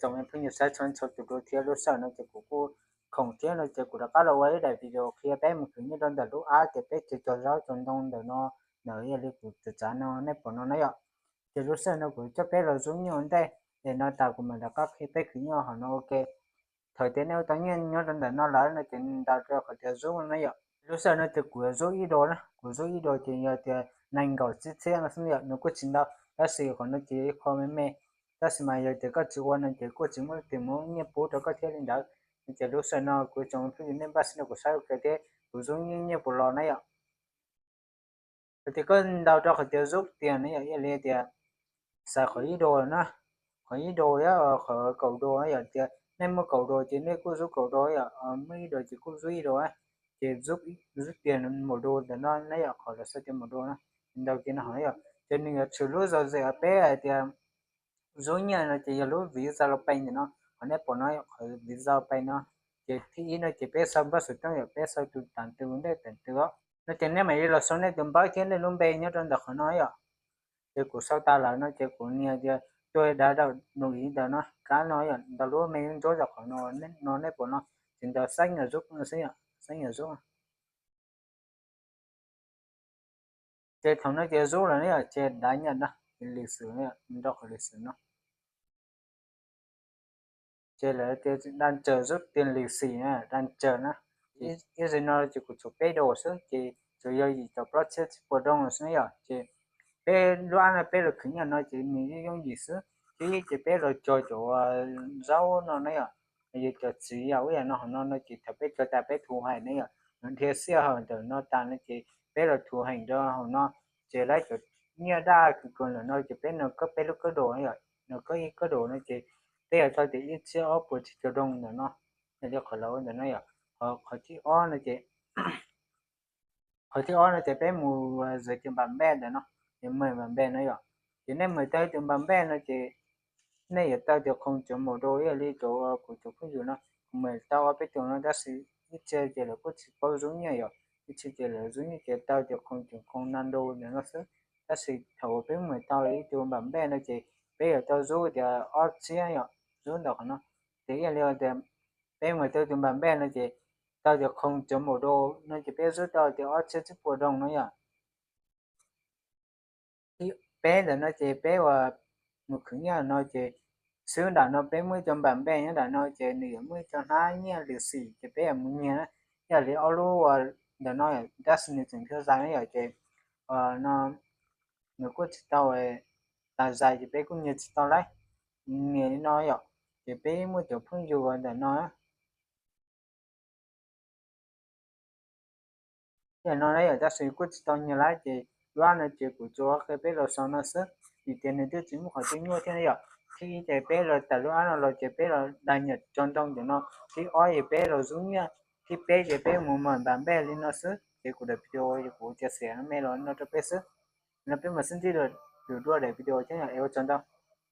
tsoom phooj ywg saib txhua txhua tus dua thiab. Lub sij hawm no ces kuv kuj khoom thiab no ces kuv rov qab los ua ib daim video qhia peb mus khwv nyiaj rau ntawm lub app tias peb cog cog zaub cog ntoo ntawm no ntawm ib yam li kuv txav txav no nej pom no na yom. Ces lub sij hawm no kuv coj peb los zub nyiaj ua ntej, es no tas kuv mam rov qab qhia peb khwv nyiaj hauv no ua ke. Thaum tias nej ua tau nyiaj nyob rau ntawm no lawm no ces ntaus rau qhov tias zub no na yom. Lub sij hawm no ces kuv yuav zub ib do na, kuv zub ib do ces yog tias nees nkaum tsib txhiab no xwb yom, nws kuj tsis ntau, tab sis qhov no ces ib qho me me. Tab sis mas yog tias koj tsis ua no ces kuj tsis muaj tus muab nyiaj pub rau koj thiab li ntawd. Ces lub sij hawm no kuv tsoom phooj ywg nej npaj siab no kuv saib ua ke thiab kuv zub nyiaj puas los na yom. Thaum tias koj ntaus rau qhov tias zub tiag na yom, ib yam li tias xaiv qhov ib do na, qhov ib do thiab qhov kaum do na yom, tias nej muaj kaum do ces nej kuj zub kaum do yom, muaj ib do ces kuj zub ib do. Ces zub tiag maum do ntawm no na yom, qhov lawv xav tias maum do na, ntaus kiag no hauv yom, ces nws yuav tshwm lub zom zaws peb hais tias zub nyiaj no ces yog lub vis xa los pais ntawm no, qhov nej pom no, qhov vis xa los pais no. Ces thib ib no ces peb xa npawb xov tooj yom, peb xa tus tas tus ntej tas tus os. No ces nej mam li los sau nej tus npawb thiab nej lub npe nyob rau ntawm qhov no yom. Ces kuv sau tas lawm no ces kuv nias tias tua dav dam nus iv ntawm no kab no yom, ntawm lub me ntsuab tom qhov no, no nej pom no, ces ntaus xab nyam zub no xwb yom, xab nyam zub. Ces thaum no ces zub lawm ne yom, ces dav nyam no, ces lwm xwm, nrau qhov lwm xwm no. Ces lawv tias daj ntsaws zub tiag lwm xim na, daj ntsaws na. Ib zaug no ces kuv tshuav peb do xwb ces tsuas yog yim caum plaub txhiab tsib puas do xwb na yom. Ces peb lub app no peb los khwv nyiaj no ces nws yeej yooj yim xwb. Thib ib ces peb los cog cov zaub no na yom, yog cov txiv yam ub yam no hauv no no ces thaum peb cog tas peb thu heem na yom, nws dhia xiaj hawm ntawm no tas no ces peb los thu heem rau hauv no, ces lawv cov nyiaj daj kawg kiag ntawm no ces peb no koj peb lub kab do na yom, no koj ib kab do no ces peb yuav tau tias ib txhiab ob puas tsib caug do ntawm no, yog li qhov lawv ua ntawm no yom. Qhov thib ob no ces qhov thib ob no ces peb mus zais tus npam npej ntawm no, ces mus npam npej no yom. Ces nej mus tau tus npam npej no ces nej yuav tau tias khoom cov maum do ib yam li cov kuv cov phooj ywg no, kuv mus tau ob peb tus no tab sis ib txhia ces lawv kuj tsis paub zub nyiaj yom, ib txhia ces lawv zub nyiaj ces tau tias khoom cov khoom na do ntawm no xwb. Tab sis thaum uas peb mus tau ib tus npam npej no ces peb yuav tau zub tias ob txhiab yom, zub ntawm qhov no. Ces ib yam li tias peb mus tau tus npam npej no ces tau tias khoom cov maum do no ces peb zub tau tias ob txhiab tsib puas do no yom. Peb ntawm no ces peb uas mus khwv nyiaj no ces xwb nram no peb muaj ib co npam npej nyob nram no ces nws yuav muaj ib co hnab nyiaj lwm xim ces peb yuav mus nyiag na. Ib yam li ob lub uas ntawm no tab sis nws tseem thiaj zais na yom, ces no nws kuj tsis tau tas zais ces peb kuj nyiag tsis tau lawm. Nyiag li no yom, ces peb muaj cov phooj ywg uas ntawm no ib yam no na yom, tab sis kuj tsis tau nyiag lawm ces lub app no ces kuv tsuas qhia peb los xaus no xwb, vim tias nws twb tsis muaj qhov twg nyuaj thiab na yom. Thib ib ces peb los tawm lub app no los ces peb los daj nyam cog ntoo ntawm no, thib ob ces peb los zub nyiaj, thib peb ces peb mus mus npam npej li no xwb. Ces kuv daim video ces kuv cia siav me los no rau peb xwb. No peb mam sib ntsib dua daim video thiab yom, es ua tsaug ntau.